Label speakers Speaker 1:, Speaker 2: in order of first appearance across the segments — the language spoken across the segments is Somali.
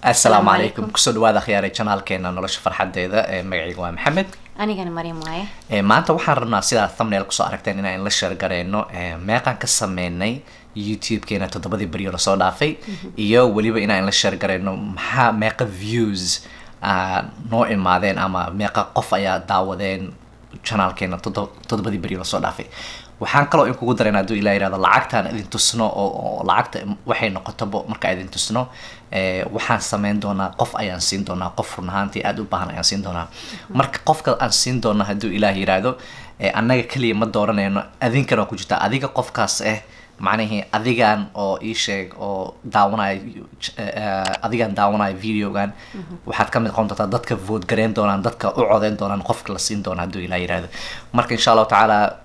Speaker 1: Assalaamu calaykum, kusoo dhawaada khiyaare channelkeena Nolosha Farxadeeda. Ee magacayga waa Maxamed.
Speaker 2: Anigana Maryam waaye.
Speaker 1: Maanta waxaan rabnaa, sidaa thumbnail kusoo aragteen, inaan la share gareyno meeqaan ka sameynay YouTube-keena 7dii beriyo lasoo dhaafay, iyo weliba inaan la share gareyno maxaa meeqa views noo imaadeen ama meeqa qof ayaa daawadeen channelkeena 7dii beriyo lasoo dhaafay. Waxaan kaloo in kugu darayna, hadduu Ilaa yirahdo, lacagtaan idin tusno oo lacagta waxay noqotoba markaa idin tusno, waxaan sameyn doonaa, qof ayaan siin doonaa, qof run ahaantii aada u baahan ayaan siin doonaa. Marka qofka aan siin doona, hadduu Ilaah yiraahdo, annaga keliya ma dooranayno, adinkana waa ku jirtaa. Adiga qofkaas macnihii adigan oo ii sheeg oo daawanayo, adigan daawanayo videogan, waxaad ka mid noqon doontaa dadka vote gareyn doonaan, dadka u codeyn doonaan qofka la siin doona, hadduu Ilaah yiraahdo. Marka insha Allahu tacaala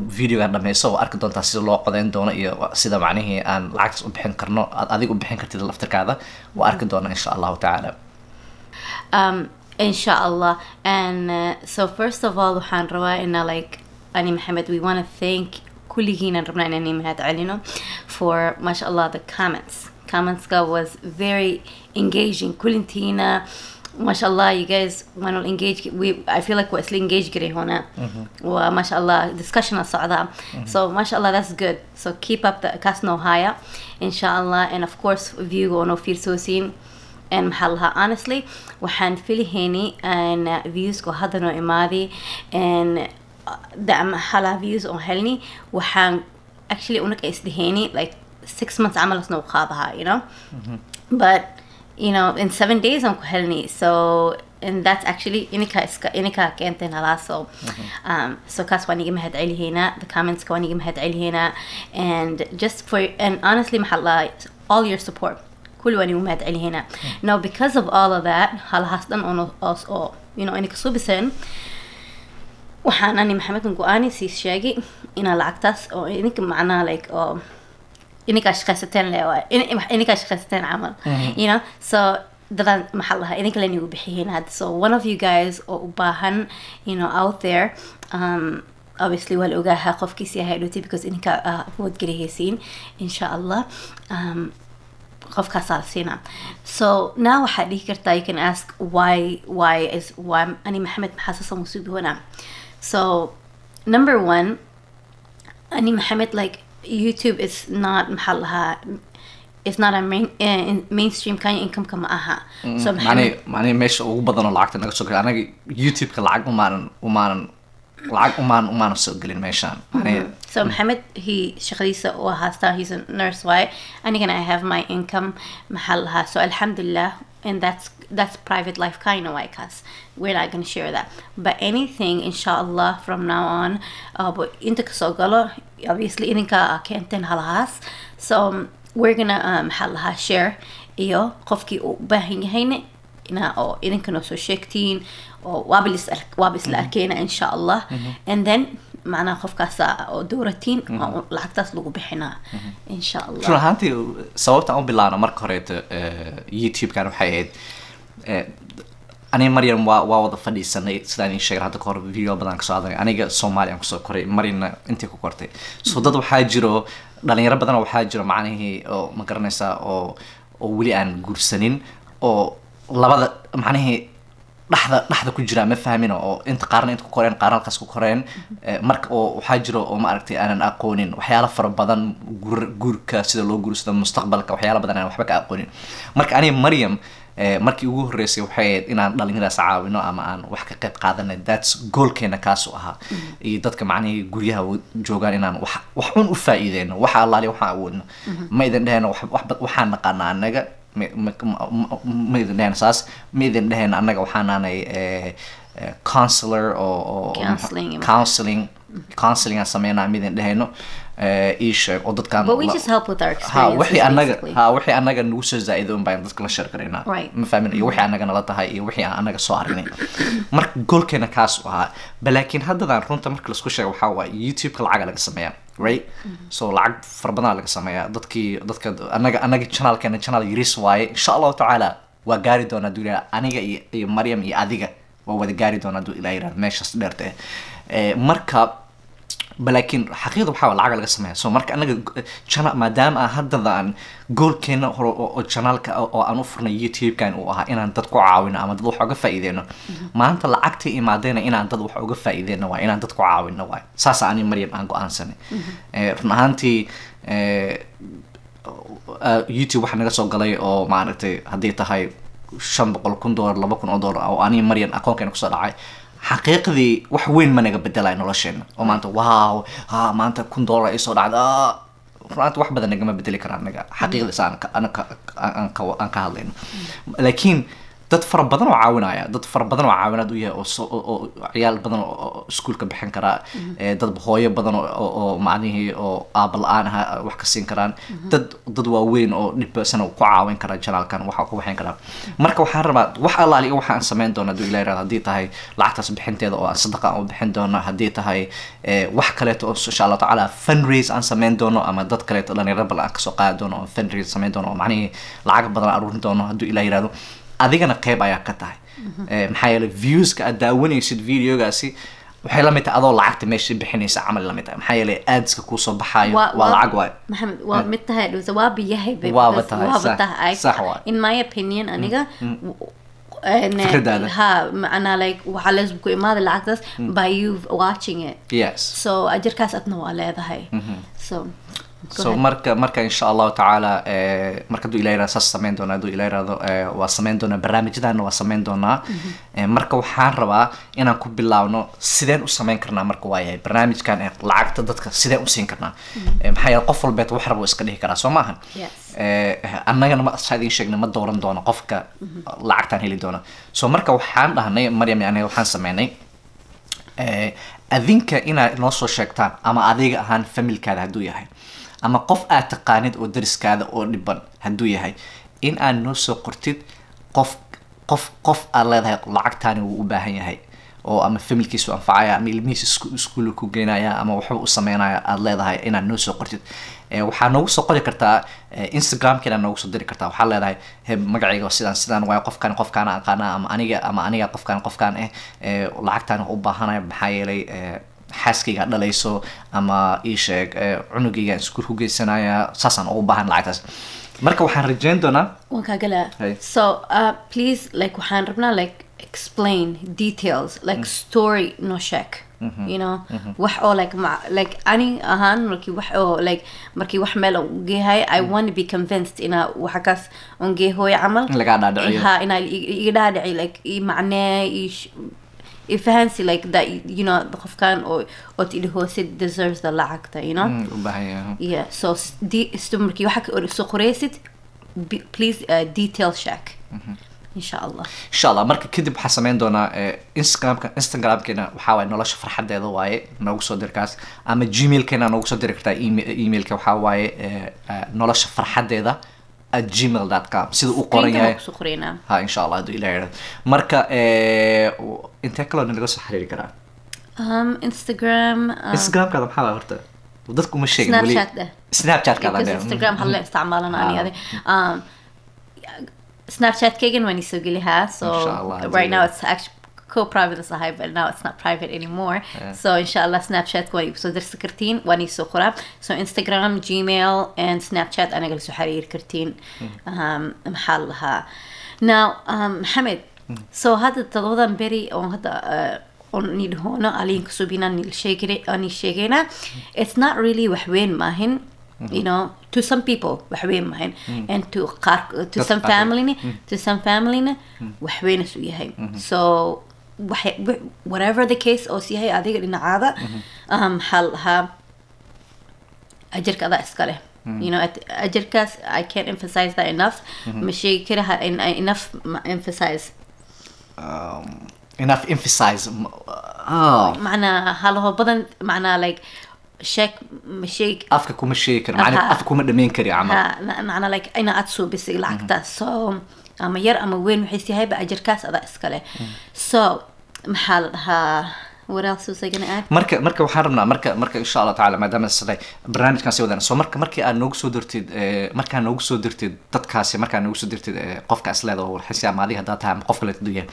Speaker 1: videogan dhameyso oo arki doontaa sida loo codeyn doono iyo sida macnihii aan lacagtaas u bixin karno, aad adiga u bixin kartid laftirkaada, waa arki doonaa insha Allahu tacaala.
Speaker 2: Inshallah. And so first of all, waxaan rabaa ina, like, ani Maxamed, we want to thank kulligiin, aan rabnaa inaan mahad celino for, masha Allah, the comments. Commentska was very engaging. Kullintiina, masha Allah, you guys want to engage. We I feel like waa isla engage garay hona wa, masha Allah, discussion socda. So masha Allah, that's good. So keep up the kaas noo haya, inshallah. And of course view oo noo fiirsoosiin. And maxaa lahaa, honestly waxaan filihayni and viewska hadda noo imaadi and the maxaa lahaa views oo helni, waxaan actually unaka isdhehayni like 6 months camal asnoo qaadahaa, but in 7 days aan ku helni. So and that's actually ininka iska ininka keenteen halaa. So kaas waan iga mahad celihaynaa, the comments waan iga mahad celihaynaa, and just for and honestly, maxaa lahaa, all your support kulli waan igu mahad celihaynaa. Now, because of all of that, halahaas dhan oo oo ininka subiseen, waxaan ani Maxamed go-aani sii sheegay inaa lacagtaas oo idinka macnaha like oo idinkaa shaqaysateen le waa idinkaa shaqaysateen camal, so dadan maxaa lahaa idinka len igu bixiyeen hadda. So one of you guys oo u baahan out there, obviously waa la ogaahaa qofkiis yahay dhoti, because idinka vote gelihaysiin insha Allah, qofkaasaa la siinaa. So now waxaad dhihi kartaa, you can ask why is why ani Maxamed maxaa sasan usubi. So number one, ani Maxamed, like, YouTube is not, maxaa lahaa, it's not a mainstream kind of income kama aha. So
Speaker 1: macnihi macnihi meesha ugu badan oo lacagta naga soo gelin anaga YouTube-ka, lacag umaanan soo gelin meeshaan macnihi.
Speaker 2: So Mohammed, he shaqadiisa waa haastaa, he's a nurse waaye. Anigana I have my income, maxaa lahaa, so alhamdulillah, and that's private life kind of way, kaas we're not gonna share that. But anything, inshallah, from now on, but inta kasoo galo, obviously idinka keenteen halahaas, so we're gonna maxaa lahaa share iyo qofkii uu u baahan yahayna inaa oo idinka noo soo sheegtiin oo waaba isla arkeyna insha Allah. And then macnaha qofkaasa oo dooratiin oo lacagtaas lagu bixinaa insha
Speaker 1: Run
Speaker 2: Allah.
Speaker 1: ahaantii sababta aan u bilaabno marka horeeto YouTube-kan waxay ahayd, aniga Maryam waa wada fadhiisanay, sidaan iin sheegay hadda kahor video badan kasoo hadlay. Aniga Soomaali aan kusoo koray, Maryamna intii ku kortay. So dad waxaa jiro, dhalinyaro badan oo waxaa jiro macnihii oo ma garanaysaa oo weli aan guursanin oo labada macnihii dhexda ku jira, ma fahmin, oo inta qaarna inta ku koreen, qaarna halkaas ku koreen. Marka oo waxaa jiro oo ma aragtay aanan aqoonin waxyaalo fara badan, guurka sida loo guursado, mustaqbalka, waxyaalo badan aan waxba ka aqoonin. Marka aniga Maryam, markii ugu horreysay waxay ahayd inaan dhalinyaradaas caawino ama aan wax ka qayb qaadanay. That's goalkeena kaasu ahaa, iyo dadka macnihii guryaha joogaan inaan wax un u faa'iideyno, waxa allaali waxaan awoodno. Ma idin dhehayno waxaan naqaanaa annaga, ma idin dhehayno saas, ma idin dhehayno annaga waxaan naanay counselor oo
Speaker 2: Counseling.
Speaker 1: Counseling aan sameynaa ma idin dhehayno. Ii sheeg oo dadkaan
Speaker 2: But we just help with our
Speaker 1: ha
Speaker 2: experiences,
Speaker 1: wixii annaga
Speaker 2: basically.
Speaker 1: Ha, wixii annaga nagu soo zaa-ido un baan dadka la share garaynaa. Ma fahmin? Iyo wixii annaga nala tahay iyo wixii aan annaga soo aragnay. Marka goalkeena kaas u ahaa ba. Laakiin haddadan runta marka laisku sheego waxaa waaye YouTube-ka lacaga laga sameeyaa, right? So lacag fara badanaa laga sameeyaa. Dadkii dadka annaga channelkeena channel yaris waaye. Insha Allahu tacaala waa gaari doonaa dunia, aniga iyo Maryam iyo adiga waa wada gaari doonaa haduu Ilaa yiraahdo meeshaas dheerta. Marka Laakiin xaqiiqda waxaa waa lacag laga sameeya. So marka anaga channel, maadaama aan haddada aan goalkeena hore oo channelka oo aan u furnay YouTube-kan uu ahaa inaan dad ku caawino ama dad wax uga faa'iideyno, maanta lacagta imaadeyna inaan dad wax uga faa'iideyno waay, inaan dad ku caawino waay. Saas ani Maryam aan go-aansanay. Run ahaantii YouTube waxa naga soo galay oo maaragtay haddii tahay 500,000 dollar, $2,000 oo ani Maryam akoonkeena kusoo dhacay, xaqiiqdii wax weyn ma naga bedelayo nolosheena oo maanta wow, ha maanta $1,000 isoo dhacda. Run ahaantii wax badan nagama bedeli karaa anaga, xaqiiqda is aan ka hadlayno. Laakiin dad fara badan oo caawinaya, dad fara badan oo caawinaad u yahay oo ciyaal badan oo iskuulka bixin karaa, dad hooyo badan oo macnihii oo aaba la-aan ah wax ka siin karaan, dad waaweyn oo dhibsan ku caawin karaa channelkan waxa ku waxayn karaa. Marka waxaan rabaa wax allaali waxa aan samayn doono hadduu Ilaah yiraahdo, haddii tahay lacagtaas bixinteeda oo aan sadaqa aan u bixin doono, haddii tahay wax kaleeto oo insha Allah tacaala fundraise aan samayn doono, ama dad kaleeto dhalinyaro badan aan kasoo qaadi doono oo fundraise samayn doono oo macnihii lacag badan aan aruurin doono hadduu Ilaah yiraahdo, adigana qeyb ayaa ka tahay. Maxaa yeelay viewska aad daawanaysid videogaasi waxay la mid tahay adoo lacagta meesha bixinaysa camal la mid tahay, maxaa yeelay adska kuusoo baxaayo waa lacag waay.
Speaker 2: Maxamed, waa mid tahay dhowsa waaba yahay babe,
Speaker 1: Waaba
Speaker 2: because
Speaker 1: tahay,
Speaker 2: waaba
Speaker 1: sax.
Speaker 2: Tahay.
Speaker 1: Sax waay.
Speaker 2: In my opinion aniga
Speaker 1: Fikradaada.
Speaker 2: Ha, macnaa like waxaa leesku imaada lacagtaas by you watching it. So ajarkaas adna waa leedahay, so go
Speaker 1: So
Speaker 2: ahead.
Speaker 1: Marka insha Allahu tacaala marka hadduu Ilaah yiraahdo saas samayn doonaa, hadduu Ilaah yiraahdo waa samayn doonaa, barnaamijyadana waa samayn doonaa. Marka waxaan rabaa inaan ku bilaabno sideen u samayn karnaa. Marka waa yahay barnaamijkan ee lacagta dadka sideen u siin karnaa? Maxaa yeelay qof walbeet wax rabo iska dhihi karaa, soo maahan?
Speaker 2: Yes.
Speaker 1: Annagana ma saa idiin sheegnay, ma dooran doono qofka lacagtaan heli doona. So marka waxaan dhahnay Maryam iyo aniga waxaan sameynay adinka inaad noo soo sheegtaan, ama adiga ahaan familkaada hadduu yahay, ama qof aad taqaanid oo dariskaada oo dhiban hadduu yahay, in aad noo soo qortid qof aad leedahay lacagtaani wuu u baahan yahay oo ama familkiisu anfacaya ama ilmihiisa iskuul ku geynaya ama waxba u sameynaya aad leedahay, inaad noo soo qortid. Waxaa noogu soo qori kartaa Instagramkeena noogu soo diri kartaa. Waxaa leedahay he magacayga waa sidaan sidaan waayo, qofkan qofkaan aqaana, ama aniga qofkaan qofkaan lacagtaan u baahanaya, maxaa yeelay xaaskayga dhalayso ama ii sheeg cunugayga iskuul ku geysanaya, saasaan ugu baahan lacagtaas. Marka waxaan rajeyn doonaa
Speaker 2: waan kaa galaa.
Speaker 1: Hey.
Speaker 2: So please, like waxaan rabnaa like explain details, like story no sheeg, wax oo like like ani ahaan markii wax oo like markii wax meel aan geehay, I want to be convinced ina waxa kaas on geehooy camal.
Speaker 1: In lagaa dhaadhiciyo.
Speaker 2: Ha, ina iga dhaadhici, like i macnee, i fahansi like that, qofkan oo tidhahoosid deserves the lacagta.
Speaker 1: U baahan yahay.
Speaker 2: Yeah, so so markii waxa ka soo qoreysid, please detail check, insha Allah.
Speaker 1: Insha Allah. Marka kadib waxaa sameyn doonaa Instagramkeena waxaa waaye nolosha farxadeeda waaye, noogu soo dir kaas, ama Gmailkeena noogu soo diri kartaa. Emailka waxaa waaye nolosha farxadeeda @gmail.com sida u qoran
Speaker 2: Screenka
Speaker 1: yahay.
Speaker 2: waan kusoo qoraynaa.
Speaker 1: Ha, insha Allah hadduu Ilaah yidhaahdo. Marka intee kaloo nalaga soo xiriiri karaa?
Speaker 2: Instagram
Speaker 1: Instagramkaada maxaa waay horta? Dadku uma sheegin weli.
Speaker 2: Snapchat eh.
Speaker 1: Snapchatkaada
Speaker 2: because
Speaker 1: dheh.
Speaker 2: Instagram halla isticmaalana ani adi. Snapchat-kaygan waan isoo gelihaa, so
Speaker 1: Insha Allah,
Speaker 2: right now
Speaker 1: haddii-
Speaker 2: it's actually co-private is ahay, but now it's not private anymore. So inshallah Snapchat waan igu soo dirsan kartiin, waan isoo qoraa. So Instagram, Gmail and Snapchat anaga la soo xiriiri kartiin. Maxaa la lahaa now, Maxamed, so hadda todobadan beri oo hadda on nidhoono aliinka subina nil sheegay ani sheegayna, it's not really wax weyn maahin, to some people wax weyn maahin, and to qaar to
Speaker 1: Dad
Speaker 2: some
Speaker 1: qaar.
Speaker 2: family, to some family wax weyn isu yahay. So whatever the case oo yahay adiga dhinacaada, maxaa la lahaa, ajarka adaa iska leh. Ajarkaas I can't emphasize that enough. Ma sheegi kara enough emphasize.
Speaker 1: Enough emphasize, oh.
Speaker 2: Macnaa halaho badan, macnaa like sheeg ma sheeg.
Speaker 1: Afka kuma sheegi karo macna.
Speaker 2: Aha.
Speaker 1: Afka kuma dhameyn kari camal.
Speaker 2: Ha, macnaa like ina aad suubisay lacagtaas, so ama yar ama weyn waxay yahayba ajarkaas adaa iska leh. So maxaa la dhahaa, what else was I gonna add?
Speaker 1: Marka waxaan rabnaa marka insha Allah tacaala maadaama siday barnaamijkan sii wadaan, so marka markii aad noogu soo dirtid markaa noogu soo dirtid dadkaasi, markaa noogu soo dirtid qofka isleeda oo xisi ama adiga haddaa tahay ama qof kale hadduu yahay,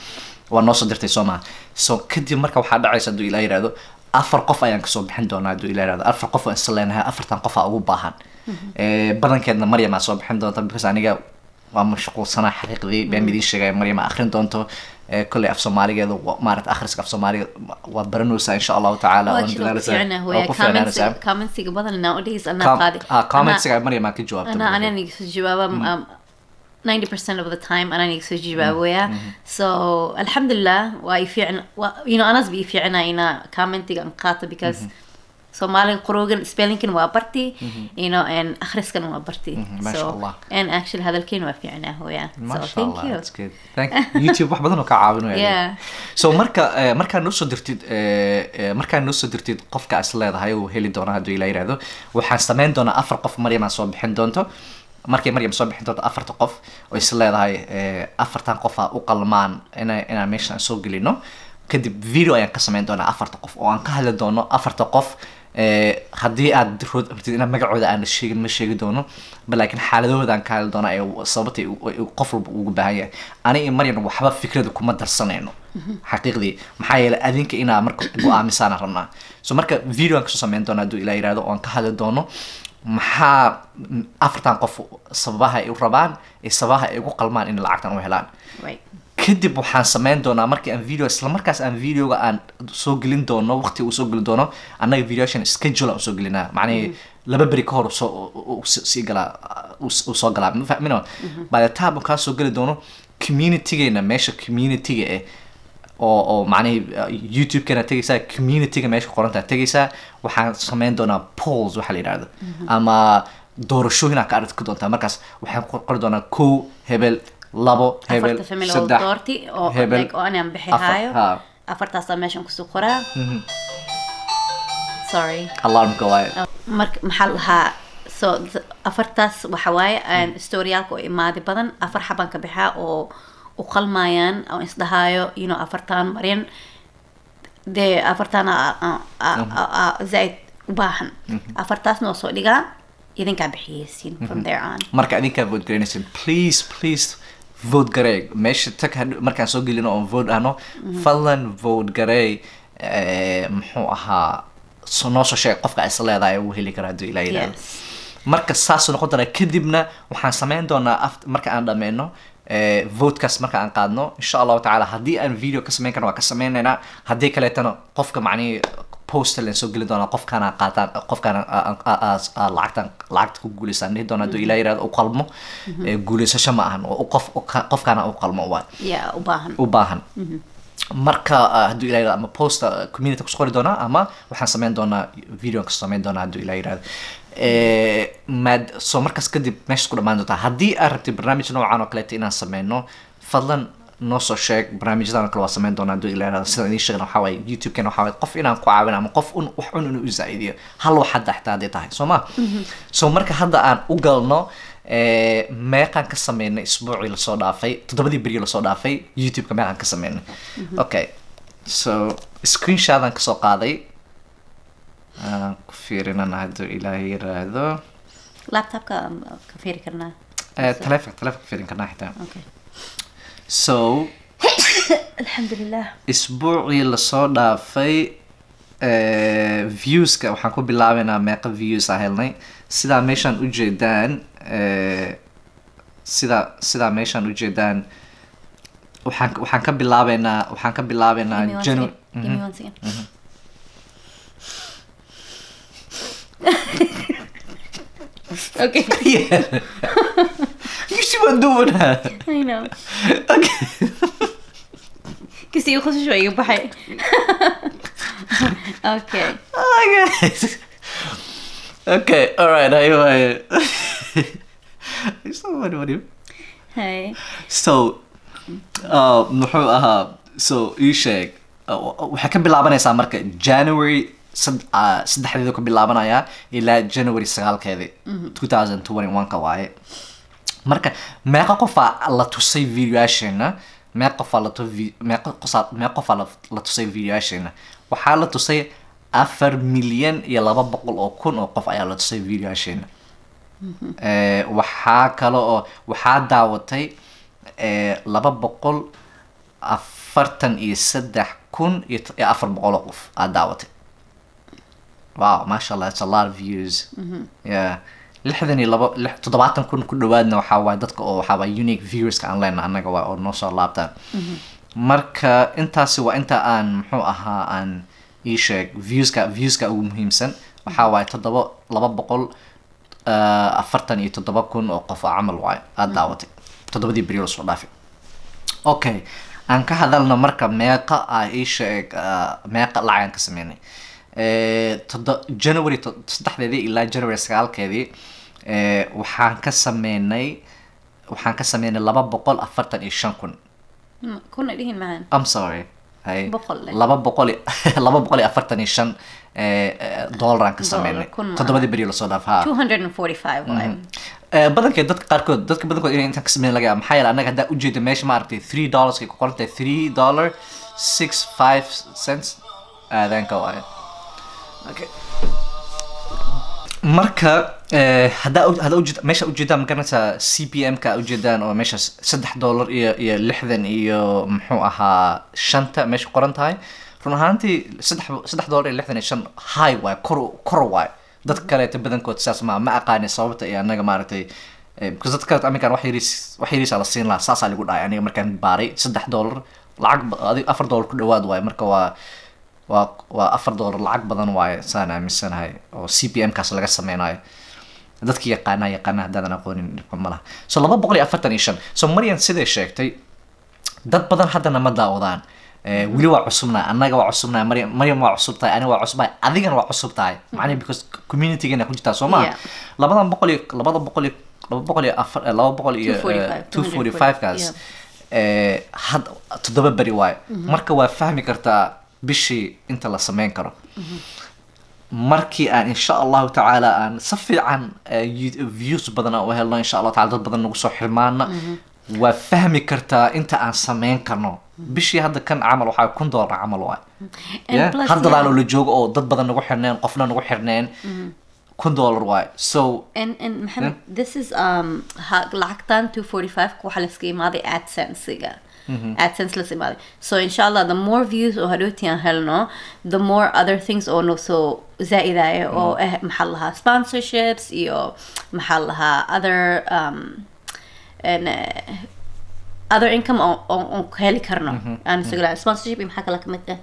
Speaker 1: waa noo soo dirtay, soo maha? So kadib marka waxaa dhacaysa hadduu Ilaah yiraahdo Afar qof ayaan kasoo bixin doonaa hadduu Ilaah yiraahdo. Afar qof oo isla leenahay afartan qof aa ugu baahan. Badankeedna Maryam aa soo bixin doonta, because aniga waa mashquulsanaa. Xaqiiqdii been idiin sheegaya, Maryam aa akhrin doonto. Kolley af Soomaaligeeda maarata akhriska af Soomaaliga waa baranaysaa, insha Allahu tacaala, waan dadaalaysaa, waa ku fiicnaanaysaa.
Speaker 2: Commentsiga badan nowadays anaa qaadi.
Speaker 1: Commentsiga Maryam aa ka jawaabta.
Speaker 2: Anaa iga soo jawaaba 90% of the time, anaa iga soo jawaabaya. So alxamdulilah, waa i fiican anas bi i fiicana ina commentiga an qaato, because Soomaaliga qoroogan, spellingkan waa barti and akhriskan waa barti.
Speaker 1: Masha
Speaker 2: So
Speaker 1: Allah.
Speaker 2: And actually hadalkeen waa fiicnaa hooya. So
Speaker 1: Masha
Speaker 2: thank
Speaker 1: Allah,
Speaker 2: you.
Speaker 1: That's good. Thank YouTube wax badan oo ka caawinaya. So marka markaa noo soo dirtid qofka is leedahay uu heli doona hadduu Ilaa yiraahdo, waxaan samayn doonaa afar qof. Maryam aa soo bixin doonto. Markay Maryam soo bixin doonto afarta qof oo is leedahay afartan qof aa u qalmaan inaan meeshaan soo gelino, kadib video ayaan ka samayn doonaa afarta qof oo aan ka hadli doono afarta qof. Haddii aad rabtid inaan magacooda aan la sheegin, ma sheegi doono ba, laakiin xaaladahooda aan ka hadli doona ee sababta qof walba ugu baahan yahay. Ani iyo Maryam waxba fikrada kuma darsanayno xaqiiqdii, maxaa yeelay adinka inaa marka go-aamisaan rabnaa. So marka video aan kasoo sameyn doona hadduu Ilaa yiraahdo oo aan ka hadli doono maxaa afartan qof sababaha ay u rabaan iyo sababaha ay ugu qalmaan in lacagtan u helaan. Kadib waxaan sameyn doonaa markii aan video, isla markaas aan videoga aan soo gelin doono, waqti uu soo gelin doono. Annaga videoshan schedule aan soo gelinaa, macnihii 2 beri ka hor soo sii galaa, uu soo galaa, ma fahmino? By the time uu kaa soo geli doono communitygeena, meesha communityga eh oo macnihii YouTube-kana tegaysaa, communityga meesha qorantaa tegaysaa, waxaan sameyn doonaa polls waxa la yidhahdo ama doorashooyin aa ka arki doontaa. Markaas waxaan ku qori doonaa kow hebel, labo hebel,
Speaker 2: afarta family oo
Speaker 1: saddex
Speaker 2: doorti oo
Speaker 1: hebel,
Speaker 2: like oo anaan bixi
Speaker 1: afar,
Speaker 2: haayo.
Speaker 1: Ha.
Speaker 2: Afartaasaa meeshan kusoo qoraa. Sorry.
Speaker 1: Alarmka waaye.
Speaker 2: Marka maxaa la dhahaa, so afartaas waxa waaye storyaalka oo imaadi badan, afar xabaan ka bixaa oo u qalmayaan oo isdhahaayo afartaan Maryan dee afartaan zaaid u baahan. Afartaasna waa soo dhigaa, idinkaa bixiyeysiin from there on.
Speaker 1: Marka adinkaa vote garaynaysin, please, please vote garee. Meesha tag markaan soo gelino oon vote ahno, fadlan vote garee. Muxuu ahaa, so noo soo sheeg qofka is leedahay uu heli kara hadduu Ilaa yidhahdo. Marka saasuu noqon doonaa. Kadibna waxaan sameyn doonaa marka aan dhameyno votekaas, marka aan qaadno, insha Allahu tacaala, haddii aan video ka sameyn karno waa ka sameynaynaa, haddii kaleetana qofka macnihii poster leen soo gelin doonaa, qofkaana qaataan, qofkaana lacagtan lacagta ku guuleystaan dhihi doonaa hadduu Ilaa yirahdo u qalmo. Guuleysasho ma ahan oo qof qofkaana u qalmo waay.
Speaker 2: Yeah, u baahan.
Speaker 1: U baahan. Marka hadduu Ilaa yirahdo ama post community kusoo qori doonaa ama waxaan sameyn doonaa video ka sameyn doonaa hadduu Ilaa yirahdo. Maad so markaas kadib meeshaas ku dhamaan doontaa. Haddii aad rabtid barnaamij noocan oo kaleeta inaan sameyno, fadlan noo soo sheeg. Barnaamijyadan oo kale waa sameyn doonaa hadduu Ilaa yirahdo. Sidaan idiin sheegna waxaa waaye YouTube-keena waxaa waaye qof inaan ku caawino ama qof un wax un inuu u zaa'idiyo, hal wax hadda xitaa hadday tahay soo ma. So marka hadda aan u galno meeqaan ka sameynay isbuucii lasoo dhaafay, 7dii beri lasoo dhaafay YouTube-ka meeqaan ka sameynay. Okay, so screenshot aan kasoo qaaday aan ku fiirinana hadduu Ilaahay yiraahdo.
Speaker 2: Laptopka ka fiiri karnaa.
Speaker 1: Taleefonka fiirin karnaa xitaa.
Speaker 2: Okay.
Speaker 1: So
Speaker 2: alxamdulilah.
Speaker 1: Isbuucii lasoo dhaafay viewska waxaan ku bilaabaynaa meeqa views aa helnay. Sidaa meeshaan ujeedaan sidaa meeshaan ujeedaan, waxaan ka bilaabaynaa
Speaker 2: Give me one
Speaker 1: January.
Speaker 2: second. Give me one second. Okay.
Speaker 1: Yeah. You see what I'm doing?
Speaker 2: I know.
Speaker 1: Okay.
Speaker 2: Kasi khushu iga baxay. Okay.
Speaker 1: Okay. Okay, all right. Anyway. It's so funny, funny.
Speaker 2: Hey.
Speaker 1: So, muxuu ahaa, so ii sheeg, waxay ka bilaabanaysaa marka January 3deeda ka bilaabanayaa ilaa January 9keedii 2021 ka waaye. Marka meeqa qofaa la tusay videoyaasheena? Meeqa qofaa la tusay videoyaasheena? Waxaa la tusay 4,200,000 oo qof ayaa la tusay videoyaasheena. Waxaa kale oo waxaa daawatay 243,400 oo qof aad daawatay. Wow, masha Allah, it's a lot of views. Yeah, 62, 70,000 ku dhawaadna waxaa waaye dadka oo waxaa waaye unique viewerska aan leenahay annaga waa oo noo soo laabtaan. Marka intaasi waa inta aan, muxuu ahaa, aan ii sheeg viewska ugu muhiimsan waxaa waaye toddoba 247,000 oo qof oo camal waaye aada daawatay 7dii beri lasoo dhaafay. Okay, aan ka hadalno marka meeqa ah, ii sheeg, meeqa lacag aan ka sameynay January 3deedii ilaa January 9keedii. Waxaan ka sameynay 245,000.
Speaker 2: Kuna dhihin macaan.
Speaker 1: I'm sorry. Hay.
Speaker 2: Boqol leh.
Speaker 1: 245 dollar aan ka sameynay
Speaker 2: kun ma
Speaker 1: 7dii beri lasoo dhaaf, ha.
Speaker 2: 245 waay.
Speaker 1: Badankeed dadka qaarkood, dadka badankood inay intaan ka sameyn laga yaaba, maxaa yeelay annaga haddaa ujeeda meesha, ma aragtay, $3 ay ku qoran tahay, $3.65 aadaanka waaye. Okay. Marka haddaa ujeed meesha ujeedaan, ma garanaysaa, CPM ka ujeedaan oo meeshaas $3 iyo lixdan iyo, muxuu ahaa, shanta meesha ku qoran tahay. Run ahaantii $3.65 high waay, kor waay. Dadka kaleeta badankood sidaas ma aqaani sababta iyo annaga, maaragtay, because dadka kaleeta aminkan wax yariis aa la siin lahaa, saasaa lagu dhahay. Aniga markaan baaray $3 lacag adig $4 ku dhawaad waay. Marka waa $4 lacag badan waaye saan aaminsanahay oo CPM kaas laga sameynayo. Dadki yaqaana yaqaana, haddaadan aqoonin dhibka ma laha. So 245. So Maryan siday sheegtay, dad badan haddana ma daawadaan. Weli waa cusubnahay annaga, waa cusubnahay. Maryam waa cusub tahay, aniga waa cusubtahay, adigana waa cusub tahay, macnaheed because communitygana ku jirtaa, soo maha?
Speaker 2: Yeah.
Speaker 1: Labadan boqol iyo labada boqol iyo laba boqol iyo afar, laba boqol iyo
Speaker 2: 245,
Speaker 1: 245 kaas had 7 beri waayo. Marka waa fahmi kartaa bishii inta la sameyn karo. Markii aan insha Allahu tacaala aan si fiican views badan aan u helno, insha Allahu taala, dad badan nagu soo xirmaana, waa fahmi kartaa inta aan sameyn karno bishii. Hadda kan camal waxaa $1000 camal waay.
Speaker 2: And
Speaker 1: Yeah?
Speaker 2: plus,
Speaker 1: haddadaan
Speaker 2: yeah.
Speaker 1: oo la joogo oo dad badan nagu xirneen, qofna nagu xirneen, $1000 waay. So
Speaker 2: And Mohammed, this is lacagtan 245 waxaa la iska imaaday AdSense-iga. AdSense la iska imaaday. So inshallah, the more views oo hadhowti aan helno, the more other things oo noo soo zaa'idaya oo ah, maxaa la lahaa, sponsorships iyo, maxaa la lahaa, other and other income oo ka heli karno aan isugu sponsorship iyo maxaa kale kamid ah?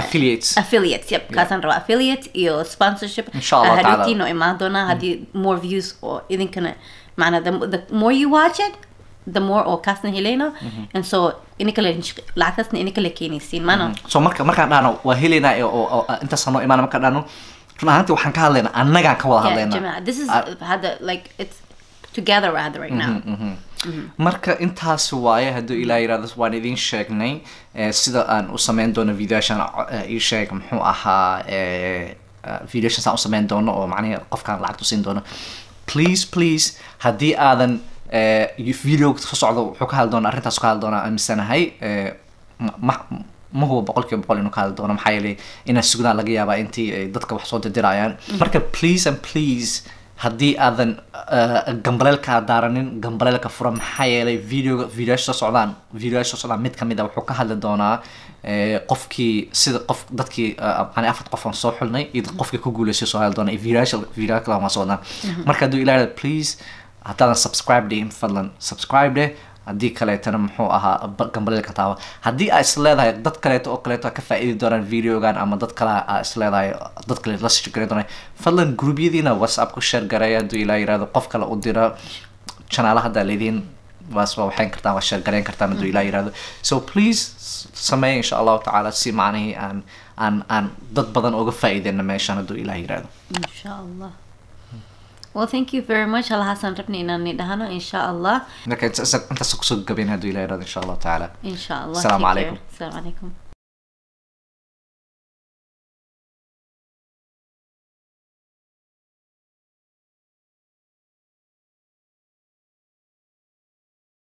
Speaker 1: Affiliates.
Speaker 2: Affiliates, yep, kaasaan rabaa, affiliate iyo sponsorship.
Speaker 1: Insha Allah ta'ala.
Speaker 2: Hadhowtii noo imaan doonaa haddii more views oo idinkana macnaa the more you watch it, the more oo kaasna helayno, and so ininka la lacagtaasna ininka la keenaysiin maano.
Speaker 1: So marka markaan dhahno waa helaynaa oo intaas noo imaana, markaan dhahno, run ahaantii waxaan ka hadlaynaa annagaan ka wada
Speaker 2: Yeah,
Speaker 1: hadlaynaa.
Speaker 2: Jama'a, this is hadda like it's together rather right now.
Speaker 1: Marka intaas waaye, hadduu Ilaah yiraahdo, waan idiin sheegnay sida aan u sameyn doono videoyashan, ii sheeg, muxuu ahaa, videoyashan saan u sameyn doono oo macnaheed qofkaan lacagta u siin doono. Please, please, haddii aadan video soo socdo wuxuu ka hadli doonaa arrintaas, ka hadli doonaa aaminsanahay. Ma hubo 100% inuu ka hadli doono, maxaa yeelay inaad sugdaan laga yaabaa intii ay dadka wax soo dirdirayaan. Marka please and please, haddii aadan gambaleelka daaranin, gambaleelka fura, maxaa yeelay videoyaasha soo socdaan mid kamid a wuxuu ka hadli doonaa qofkii sida qof dadkii macnaa afar qof aan soo xulnay iyo qofkii ku guuleystay soo hadli doona iyo videoyaasha kale waan soo wadnaa. Marka hadduu Ilaahay, please, haddaadan subscribe dhihin, fadlan subscribe dheh. Haddii kaleetana, muxuu ahaa, gambaleelka taaba. Haddii aa is leedahay dad kaleeto oo kaleeto ka faa'iidi doonaan videogan ama dad kale aa is leedahay dad kale la share gareyn doonaan, fadlan groupyadiina WhatsApp ku share gareeya, hadduu Ilaah yiraahdo. Qof kale u dira channelaha haddaa leediin, waa waxayn kartaan, waa share gareyn kartaan, hadduu Ilaah yiraahdo. So please sameeya, insha Allahu tacaala, si macnihii aan dad badan uga faa'iideyna meeshan, hadduu Ilaah yiraahdo.
Speaker 2: Insha Allah. Well, thank you very much. Halkaasaan rabnay inaan dhahano, insha Allah.
Speaker 1: Marka intaas kusoo gabayn, hadduu Ilaah yiraahdo, insha Allahu tacaala.
Speaker 2: Insha Allah.
Speaker 1: Asalaamu
Speaker 2: Take care.
Speaker 1: calaykum.
Speaker 2: Asalaamu calaykum.